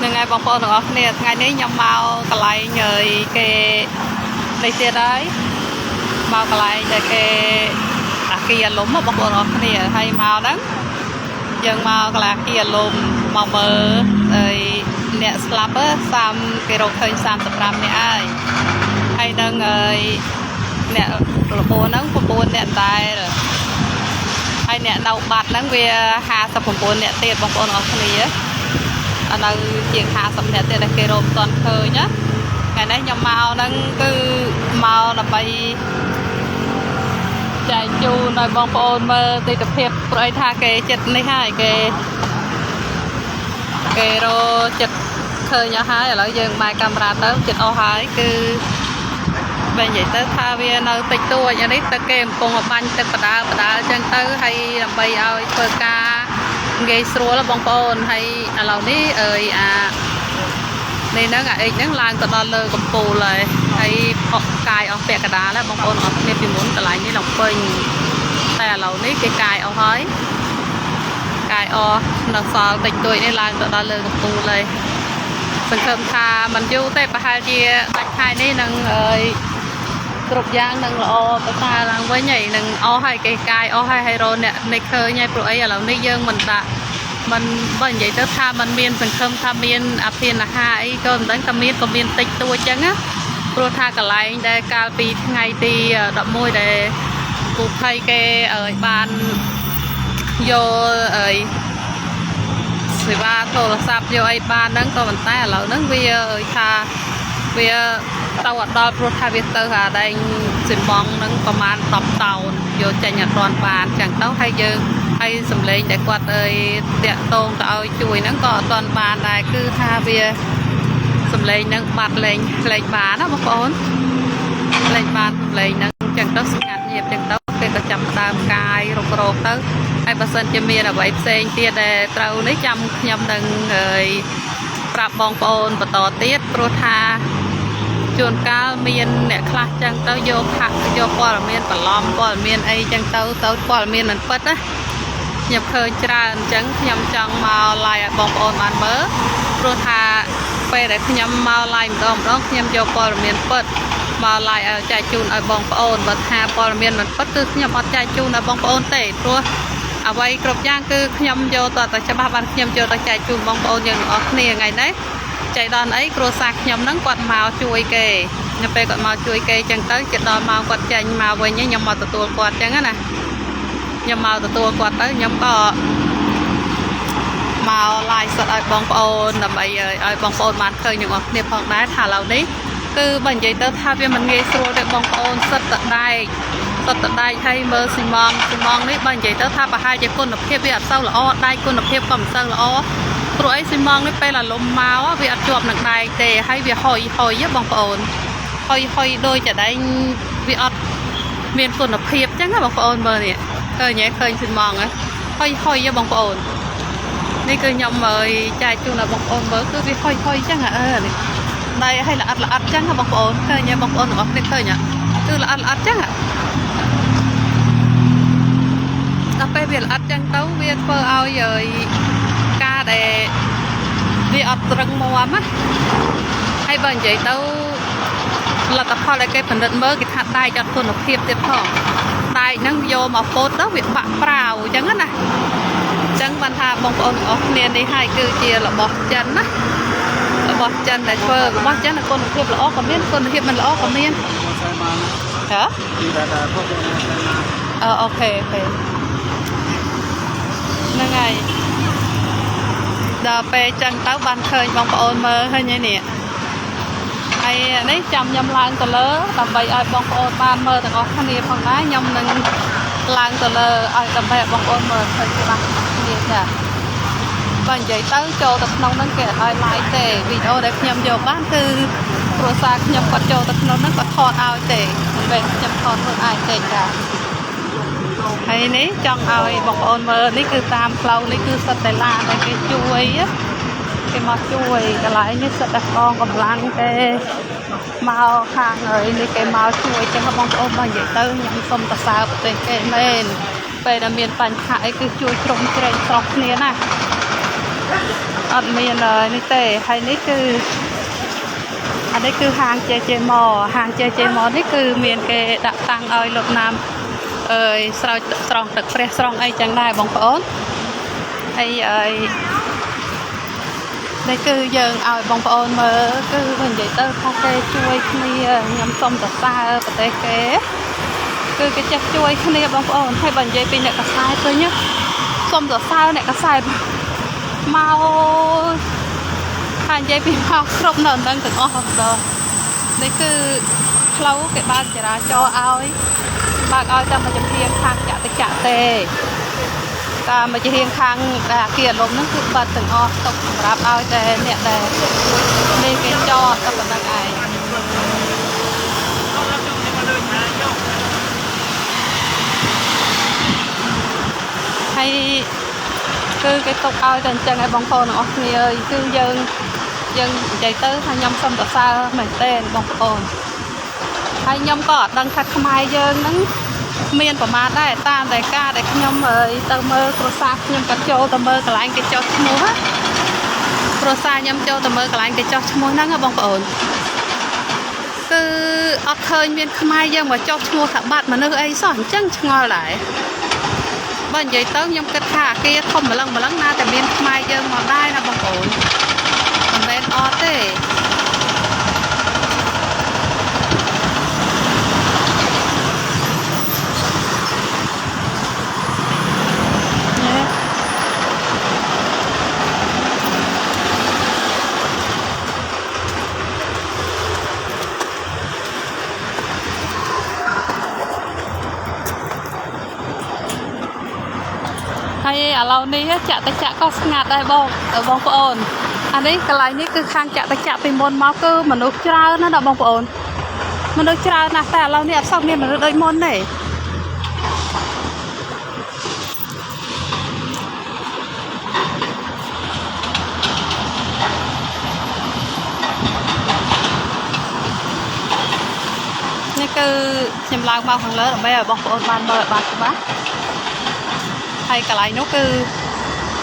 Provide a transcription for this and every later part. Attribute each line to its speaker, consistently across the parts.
Speaker 1: ហ្នឹងហើយបងប្អូនទាំងអស់គ្នាថ្ងៃនេះខ្ញុំមកកន្លែងហើយគេនេះទៀតហើយមកកន្លែងដែលគេអាគីអាលុំបងប្អូនទាំងអស់គ្នាហើយមកហ្នឹងយើងមកកន្លែងអាគីអាលុំមកមើលហើយអ្នកស្លាប់30គេរកឃើញ35នាក់ហើយហើយនឹងហើយអ្នករបួសហ្នឹង9អ្នកដែរហើយអ្នកនៅបាត់ហ្នឹងវា59អ្នកទៀតបងប្អូនទាំងអស់គ្នា ឥឡូវជាង50នាក់ទៀតដែលគេរកមិនទាន់ឃើញណាថ្ងៃនេះខ្ញុំមកហ្នឹងគឺមកដើម្បីចែកជូនឲ្យបងប្អូនមើលទិដ្ឋភាពព្រោះអីថាគេចិត្តនេះហើយគេគេរកចិត្តឃើញអស់ហើយឥឡូវយើងបែរកាមេរ៉ាទៅចិត្តអស់ហើយគឺបើនិយាយទៅថាវានៅតិចតួចអានេះទឹកគេកំពុងបាញ់ទឹកបដាបដាអញ្ចឹងទៅហើយដើម្បីឲ្យធ្វើការងាយស្រួលបងប្អូនហើយឥឡូវនេះអើយអានេះហ្នឹងអាអិចហ្នឹងឡើងទៅដល់លើកំពូលហើយហើយអស់កាយអស់ពាក់កណ្ដាលហើយបងប្អូនអត់គ្នាពីមុនកន្លែងនេះឡើងពេញតែឥឡូវនេះគេកាយអស់ហើយកាយអស់នៅសល់តិចតួចនេះឡើងទៅដល់លើកំពូលហើយសង្ឃឹមថាមិនយូរទេប្រហែលជាដាច់ខែនេះនឹងអើយគ្រប់យ៉ាងនឹងល្អប្រសើរឡើងវិញហើយនឹងអស់ហើយគេកាយអស់ហើយហើយរកអ្នកនេះឃើញហើយព្រោះអីឥឡូវនេះយើងមិនដាក់មិនបើនិយាយទៅថាมันមានសង្ឃឹមថាមានអភិនហាអីក៏មិនដឹងថាមានក៏មានតិចតួចចឹងណាព្រោះថាកន្លែងដែលកាលពីថ្ងៃទី11ដែលគូភ័យគេអើយបានយកអើយសេវាទូរស័ព្ទយកអីបានហ្នឹងក៏ប៉ុន្តែឥឡូវហ្នឹងវាអើយថាវាទៅអត់ដល់ព្រោះថាវាទៅអាដែងស៊ីម៉ងហ្នឹងប្រហែល10តោនយកចេញអត់ទាន់បានចឹងទៅហើយយើងហើយសំឡេងដែលគាត់អើយតាក់តងទៅឲ្យជួយហ្នឹងក៏អត់ទាន់បានដែរគឺថាវាសំឡេងហ្នឹងបាត់លេងលេងបានណាបងប្អូនលេងបានសំឡេងហ្នឹងចឹងទៅស្ងាត់ញៀបចឹងទៅគេក៏ចាប់ផ្ដើមកាយរករកទៅហើយបើសិនជាមានអ្វីផ្សេងទៀតដែលត្រូវនេះចាំខ្ញុំនឹងអើយប្រាប់បងប្អូនបន្តទៀតព្រោះថាជួនកាលមានអ្នកខ្លះចឹងទៅយកខាក់យកព័ត៌មានបន្លំព័ត៌មានអីចឹងទៅទៅព័ត៌មានមិនពិតណាខ្ញុំឃើញច្រើនអញ្ចឹងខ្ញុំចង់មក live ឲ្យបងប្អូនបានមើលព្រោះថាពេលដែលខ្ញុំមក live ម្ដងម្ដងខ្ញុំយកព័ត៌មានពិតមក live ឲ្យចែកជូនឲ្យបងប្អូនបើថាព័ត៌មានមិនពិតគឺខ្ញុំអត់ចែកជូនឲ្យបងប្អូនទេព្រោះអ្វីគ្រប់យ៉ាងគឺខ្ញុំយកតតែច្បាស់បានខ្ញុំយកទៅចែកជូនបងប្អូនយើងទាំងអស់គ្នាថ្ងៃនេះចៃដន្យអីគ្រួសារខ្ញុំហ្នឹងគាត់មកជួយគេនៅពេលគាត់មកជួយគេចឹងទៅជិតដល់ម៉ោងគាត់ចេញមកវិញខ្ញុំមកទទួលគាត់ចឹងណាខ្ញុំមកទទួលគាត់ទៅខ្ញុំក៏មក live សុតឲ្យបងប្អូនដើម្បីឲ្យបងប្អូនបានឃើញទាំងអស់គ្នាផងដែរថាឥឡូវនេះគឺបើនិយាយទៅថាវាមិនងាយស្រួលទេបងប្អូនសិតតដែកសិតតដែកហើយមើលស៊ីម៉ងស៊ីម៉ងនេះបើនិយាយទៅថាប្រហែលជាគុណភាពវាអត់សូវល្អដែកគុណភាពក៏មិនសូវល្អព្រោះអីស៊ីម៉ងនេះពេលអាលំមកវាអត់ជាប់នឹងដែកទេហើយវាហុយហុយបងប្អូនហុយហុយដូចតែដែងវាអត់មានគុណភាពចឹងណាបងប្អូនមើលនេះឃើញទេឃើញស៊ីម៉ងហុយហុយបងប្អូននេះគឺខ្ញុំមើលចែកជូនដល់បងប្អូនមើលគឺវាហុយហុយចឹងអឺនេះដៃឲ្យល្អិតល្អិតចឹងណាបងប្អូនឃើញទេបងប្អូនទាំងអស់គ្នាឃើញគឺល្អិតល្អិតចឹងដល់ពេលវាល្អិតចឹងទៅវាធ្វើឲ្យការដែលវាអត់រឹងមាំណាហើយបើនិយាយទៅលទ្ធផលដែលគេពិនិត្យមើលគេថាដែកអត់គុណភាពទៀតផងដែកហ្នឹងយកមកពោតទៅវាបាក់ប្រាវអញ្ចឹងណាអញ្ចឹងបានថាបងប្អូនទាំងអស់គ្នានេះហើយគឺជារបស់ចិនណារបស់ចិនដែលធ្វើរបស់ចិនគុណភាពល្អក៏មានគុណភាពមិនល្អក៏មានហ៎អឺ okay okay ហ្នឹងហើយដល់ពេលចឹងទៅបានឃើញបងប្អូនមើលឃើញហើយនេះហើយនេះចាំខ្ញុំឡើងទៅលើដើម្បីឲ្យបងប្អូនបានមើលទាំងអស់គ្នាផងដែរខ្ញុំនឹងឡើងទៅលើឲ្យដើម្បីឲ្យបងប្អូនមើលឃើញច្បាស់គ្នាចាបើនិយាយទៅចូលទៅក្នុងហ្នឹងគេអត់ឲ្យ live ទេវីដេអូដែលខ្ញុំយកបានគឺគ្រួសារខ្ញុំគាត់ចូលទៅក្នុងហ្នឹងគាត់ថតឲ្យទេមិនមែនខ្ញុំថតខ្លួនឯងទេចាហើយនេះចង់ឲ្យបងប្អូនមើលនេះគឺតាមផ្លូវនេះគឺសិតតែឡានដែលគេជួយគេមកជួយកន្លែងនេះសិតតែកងកម្លាំងគេមកខាងហើយនេះគេមកជួយចឹងបងប្អូនបើនិយាយទៅខ្ញុំសុំសរសើរប្រទេសគេមែនពេលដែលមានបញ្ហាអីគឺជួយជ្រោមជ្រែងស្រុកគ្នាណា អត់មាននេះទេហើយនេះគឺអានេះគឺហាងចេចេម៉ហាងចេចេម៉នេះគឺមានគេដាក់តាំងឲ្យលុតណាំអើយស្រោចស្រង់ទឹកព្រះស្រង់អីចឹងដែរបងប្អូនហើយអើយនេះគឺយើងឲ្យបងប្អូនមើលគឺបើនិយាយទៅថាគេជួយគ្នាខ្ញុំសុំសរសើរប្រទេសគេគឺគេចេះជួយគ្នាបងប្អូនហើយបើនិយាយពីអ្នកកសែតវិញណាសុំសរសើរអ្នកកសែតមកថានិយាយពីមកគ្រប់នៅនឹងទាំងអស់ម្ដងនេះគឺផ្លូវគេបើកចរាចរណ៍ឲ្យបើកឲ្យតែមួយចំហៀងខាងចាក់ទៅចាក់ទេតាមមួយចំហៀងខាងដែលអាគារអលំហ្នឹងគឺបិទទាំងអស់ទុកសម្រាប់ឲ្យតែអ្នកដែលនេះគេចតតែប៉ុណ្្នឹងឯងហើយគឺគេទុកឲ្យតែអញ្ចឹងឯងបងប្អូនទាំងអស់គ្នាអើយគឺយើងយើងនិយាយទៅថាខ្ញុំសុំសរសើរមែនទែនបងប្អូនហើយខ្ញុំក៏អត់ដឹងថាខ្មែរយើងហ្នឹងមានប្រមាណដែរតាមតែការដែលខ្ញុំអើយទៅមើលគ្រួសារខ្ញុំក៏ចូលទៅមើលកន្លែងគេចុះឈ្មោះណាគ្រួសារខ្ញុំចូលទៅមើលកន្លែងគេចុះឈ្មោះហ្នឹងណាបងប្អូនគឺអត់ឃើញមានខ្មែរយើងមកចុះឈ្មោះថាបាត់មនុស្សអីសោះអញ្ចឹងឆ្ងល់ដែរបើនិយាយទៅខ្ញុំគិតថាអាគារធំម្លឹងម្លឹងណាតែមានខ្មែរយើងមកដែរណាបងប្អូនមិនមែនអត់ទេណាហើយឥឡូវនេះចាក់ទៅចាក់ក៏ស្ងាត់ដែរបងបងប្អូនអានេះកន្លែងនេះគឺខាងចាក់ទៅចាក់ពីមុនមកគឺមនុស្សច្រើនណាស់ណាបងប្អូនមនុស្សច្រើនណាស់តែឥឡូវនេះអត់សូវមានមនុស្សដូចមុនទេនេះគឺខ្ញុំឡើងមកខាងលើដើម្បីឲ្យបងប្អូនបានមើលឲ្យបានច្បាស់ហើយកន្លែងនោះគឺ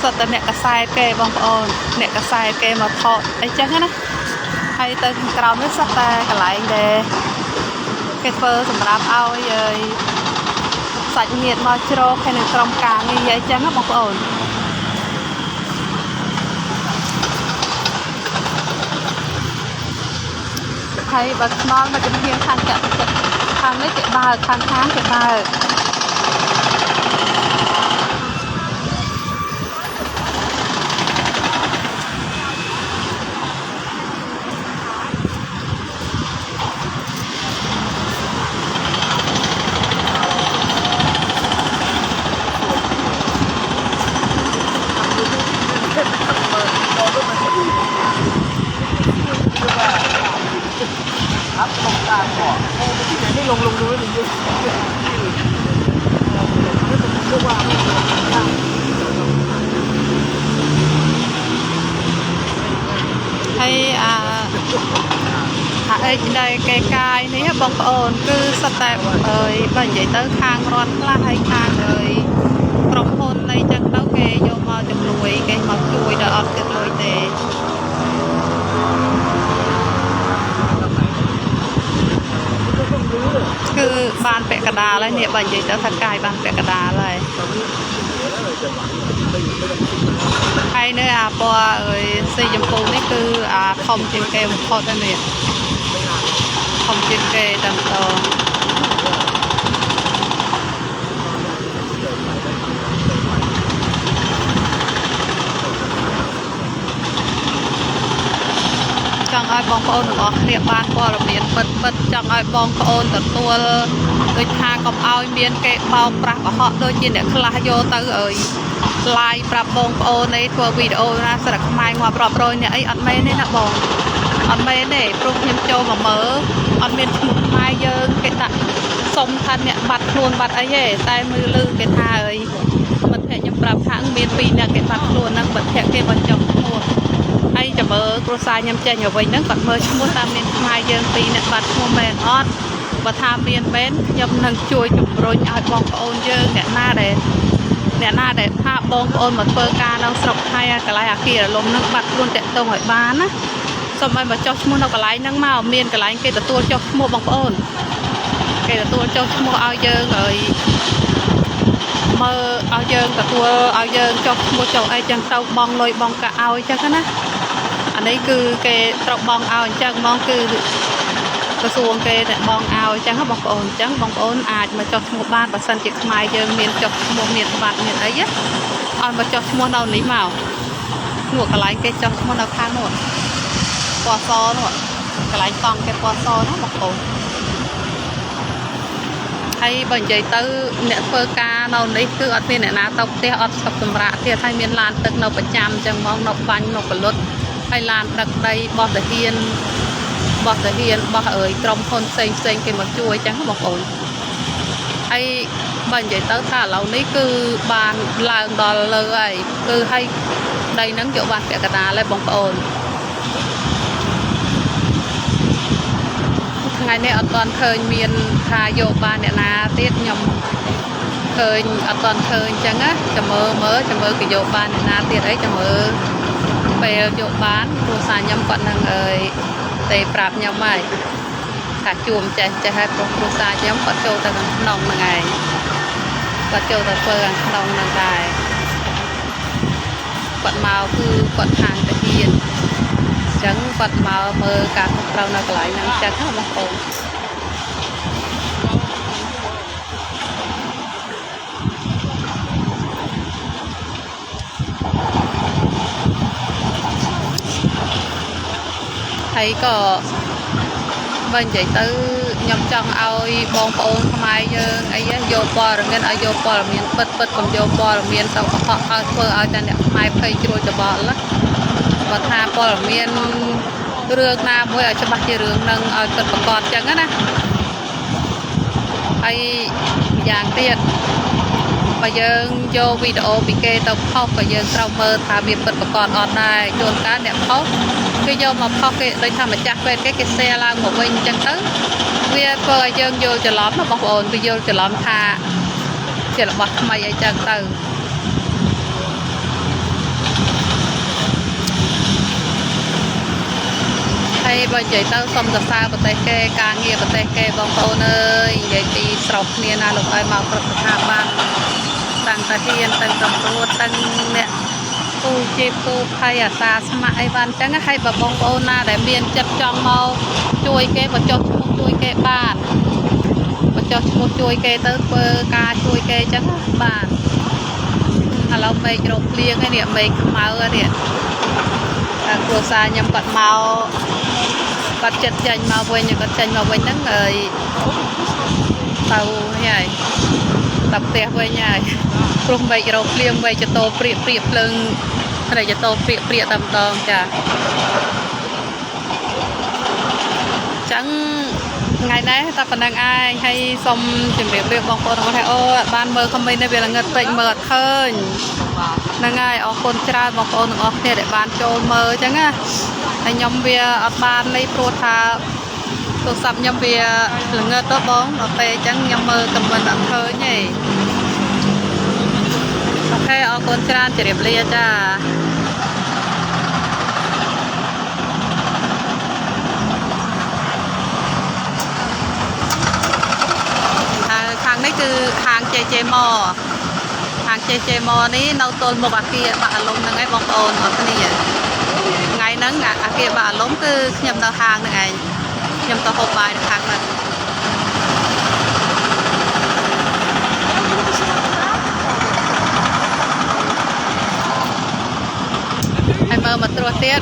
Speaker 1: សុទ្ធតែអ្នកកសែតគេបងប្អូនអ្នកកសែតគេមកថតអីចឹងណាហើយទៅខាងក្រោមនេះសុទ្ធតែកន្លែងដែលគេធ្វើសម្រាប់ឲ្យអើយសាច់ញាតិមកជ្រកហើយនឹងក្រុមការងារអីចឹងណាបងប្អូនហើយបើខ្នល់មកចំហៀងខាងចាក់ទឹកខាងនេះគេបើកខាងខាងគេបើក
Speaker 2: ครับลงตามก่อนโอ้ที่ไหนไม่ลงลงดูไม่ถึงเยอะเรียกว่า
Speaker 1: ហើយអាអាអីដែលគេកាយនេះបងប្អូនគឺសុទ្ធតែអើយបើនិយាយទៅខាងរដ្ឋខ្លះហើយខាងអើយក្រុមហ៊ុនអីចឹងទៅគេយកមកជំនួយគេមកជួយដល់អត់គិតលុយទេគឺបានពាក់កណ្ដាលហើយនេះបើនិយាយទៅថាកាយបានពាក់កណ្ដាលហើយហើយនៅអាពណ៌អើយស៊ីចម្ពូនេះគឺអាធំជាងគេបំផុតហើយនេះធំជាងគេតែម្ដងចង់ឲ្យបងប្អូនទាំងអស់គ្នាបានព័ត៌មានពិតពិតចង់ឲ្យបងប្អូនទទួលដូចថាកុំឲ្យមានគេបោកប្រាស់កុហកដូចជាអ្នកខ្លះយកទៅអើយ live ប្រាប់បងប្អូនអីធ្វើវីដេអូណាស្រាប់ខ្មែរងាប់រាប់រយអ្នកអីអត់មែនទេណាបងអត់មែនទេព្រោះខ្ញុំចូលមកមើលអត់មានឈ្មោះខ្មែរយើងគេដាក់សុំថាអ្នកបាត់ខ្លួនបាត់អីទេតែមើលលឺគេថាអើយមិត្តភក្តិខ្ញុំប្រាប់ថាមានពីរអ្នកគេបាត់ខ្លួនហ្នឹងមិត្តភក្តិគេបញ្ចុះឈ្មោះហើយចាំមើលគ្រួសារខ្ញុំចេញមកវិញហ្នឹងគាត់មើលឈ្មោះតាមមានខ្មែរយើងពីរអ្នកបាត់ឈ្មោះមែនអត់បើថាមានមែនខ្ញុំនឹងជួយជំរុញឲ្យបងប្អូនយើងអ្នកណាដែល អ្នកណាដែលថាបងប្អូនមកធ្វើការនៅស្រុកថៃអាកន្លែងអាគាររលំនឹងបាត់ខ្លួនតាក់ទងឲ្យបានណាសូមឲ្យមកចុះឈ្មោះនៅកន្លែងហ្នឹងមកមានកន្លែងគេទទួលចុះឈ្មោះបងប្អូនគេទទួលចុះឈ្មោះឲ្យយើងឲ្យមើលឲ្យយើងទទួលឲ្យយើងចុះឈ្មោះចុះអីចឹងទៅបងលុយបងកាក់ឲ្យចឹងណាអានេះគឺគេត្រូវបងឲ្យអញ្ចឹងហ្មងគឺក្រសួងគេតែបងឲ្យអញ្ចឹងបងប្អូនអញ្ចឹងបងប្អូនអាចមកចុះឈ្មោះបានបើសិនជាខ្មែរយើងមានចុះឈ្មោះមានបាត់មានអីណាឲ្យមកចុះឈ្មោះនៅនេះមកនោះកន្លែងគេចុះឈ្មោះនៅខាងនោះពណ៌សនោះកន្លែងតង់គេពណ៌សនោះបងប្អូនហើយបើនិយាយទៅអ្នកធ្វើការនៅនេះគឺអត់មានអ្នកណាទៅផ្ទះអត់ឈប់សម្រាកទៀតហើយមានឡានទឹកនៅប្រចាំអញ្ចឹងហ្មងនៅបាញ់នៅកលុតហើយឡានដឹកដីបោះតាហ៊ាន បោះតាហ៊ានបោះអើយក្រុមហ៊ុនផ្សេងផ្សេងគេមកជួយអញ្ចឹងបងប្អូនហើយបើនិយាយទៅថាឥឡូវនេះគឺបានឡើងដល់លើហើយគឺឲ្យដីហ្នឹងយកបានពាក់កណ្ដាលហើយបងប្អូនថ្ងៃនេះអត់ទាន់ឃើញមានថាយកបានអ្នកណាទៀតខ្ញុំឃើញអត់ទាន់ឃើញអញ្ចឹងណាចាំមើលមើលចាំមើលគេយកបានអ្នកណាទៀតអីចាំមើលពេលយកបានគ្រួសារខ្ញុំគាត់នឹងអើយទេប្រាប់ខ្ញុំហើយថាជួមចេះចេះហើយប្រុសគ្រួសារខ្ញុំគាត់ចូលទៅខាងក្នុងហ្នឹងឯងគាត់ចូលទៅធ្វើខាងក្នុងហ្នឹងដែរគាត់មកគឺគាត់ខាងតាហ៊ានអញ្ចឹងគាត់មកមើលការខុសត្រូវនៅកន្លែងហ្នឹងអញ្ចឹងណាបងប្អូន ហើយក៏បើនិយាយទៅខ្ញុំចង់ឲ្យបងប្អូនខ្មែរយើងអីហ្នឹងយកព័ត៌មានឲ្យយកព័ត៌មានពិតពិតកុំយកព័ត៌មានទៅកុហកឲ្យធ្វើឲ្យតែអ្នកខ្មែរភ័យជ្រួលច្របល់ណាបើថាព័ត៌មានរឿងណាមួយឲ្យច្បាស់ជារឿងហ្នឹងឲ្យពិតប្រាកដចឹងណាហើយម្យ៉ាងទៀតបើយើងយកវីដេអូពីគេទៅផុសក៏យើងត្រូវមើលថាវាពិតប្រាកដអត់ដែរជួនកាលអ្នកផុសគេយកមកផុសគេដូចថាម្ចាស់ពេទ្យគេគេ share ឡើងមកវិញអញ្ចឹងទៅវាធ្វើឲ្យយើងយល់ច្រឡំណាបងប្អូនវាយល់ច្រឡំថាជារបស់ថ្មីអីចឹងទៅហើយបើនិយាយទៅសុំសរសើរប្រទេសគេការងារប្រទេសគេបងប្អូនអើយនិយាយពីស្រុកគ្នាណាលោកឲ្យមកគ្រប់ស្ថាប័នតាំងតាហ៊ានតាំងតម្រួតតាំងអ្នកគូជីពគូភ័យអាសាស្ម័គ្រអីបានអញ្ចឹងហើយបើបងប្អូនណាដែលមានចិត្តចង់មកជួយគេបើចុះឈ្មោះជួយគេបានបើចុះឈ្មោះជួយគេទៅធ្វើការជួយគេអញ្ចឹងបានឥឡូវមេឃរោគភ្លៀងហើយនេះមេឃខ្មៅហើយនេះតែគ្រួសារខ្ញុំគាត់មកគាត់ចិត្តចេញមកវិញគាត់ចេញមកវិញហ្នឹងហើយទៅនេះហើយទៅផ្ទះវិញហើយព្រោះមេឃរោគភ្លៀងមេឃចតោព្រាកព្រាកភ្លើងផ្នែកចតោព្រាកព្រាកតែម្ដងចាចឹងថ្ងៃនេះតែប៉ុណ្្នឹងឯងហើយសូមជម្រាបលាបងប្អូនទាំងអស់ហើយអូអត់បានមើល comment នេះវាល្ងឹតពេកមើលអត់ឃើញហ្នឹងហើយអរគុណច្រើនបងប្អូនទាំងអស់គ្នាដែលបានចូលមើលអញ្ចឹងណាហើយខ្ញុំវាអត់បាននេះព្រោះថាទូរស័ព្ទខ្ញុំវាល្ងឹតទៅបងដល់ពេលអញ្ចឹងខ្ញុំមើល comment អត់ឃើញទេOK អរគុណច្រើនជម្រាបលាចា ហើយខាងនេះគឺហាង JJ Mall ហាង JJ Mall នេះនៅទល់មុខអាគារបាក់អាលុំហ្នឹងឯងបងប្អូនអរគ្នាថ្ងៃហ្នឹងអាគារបាក់អាលុំគឺខ្ញុំនៅហាងហ្នឹងឯងខ្ញុំទៅហូបបាយនៅខាងហ្នឹងហើយមើលមកត្រួសទៀត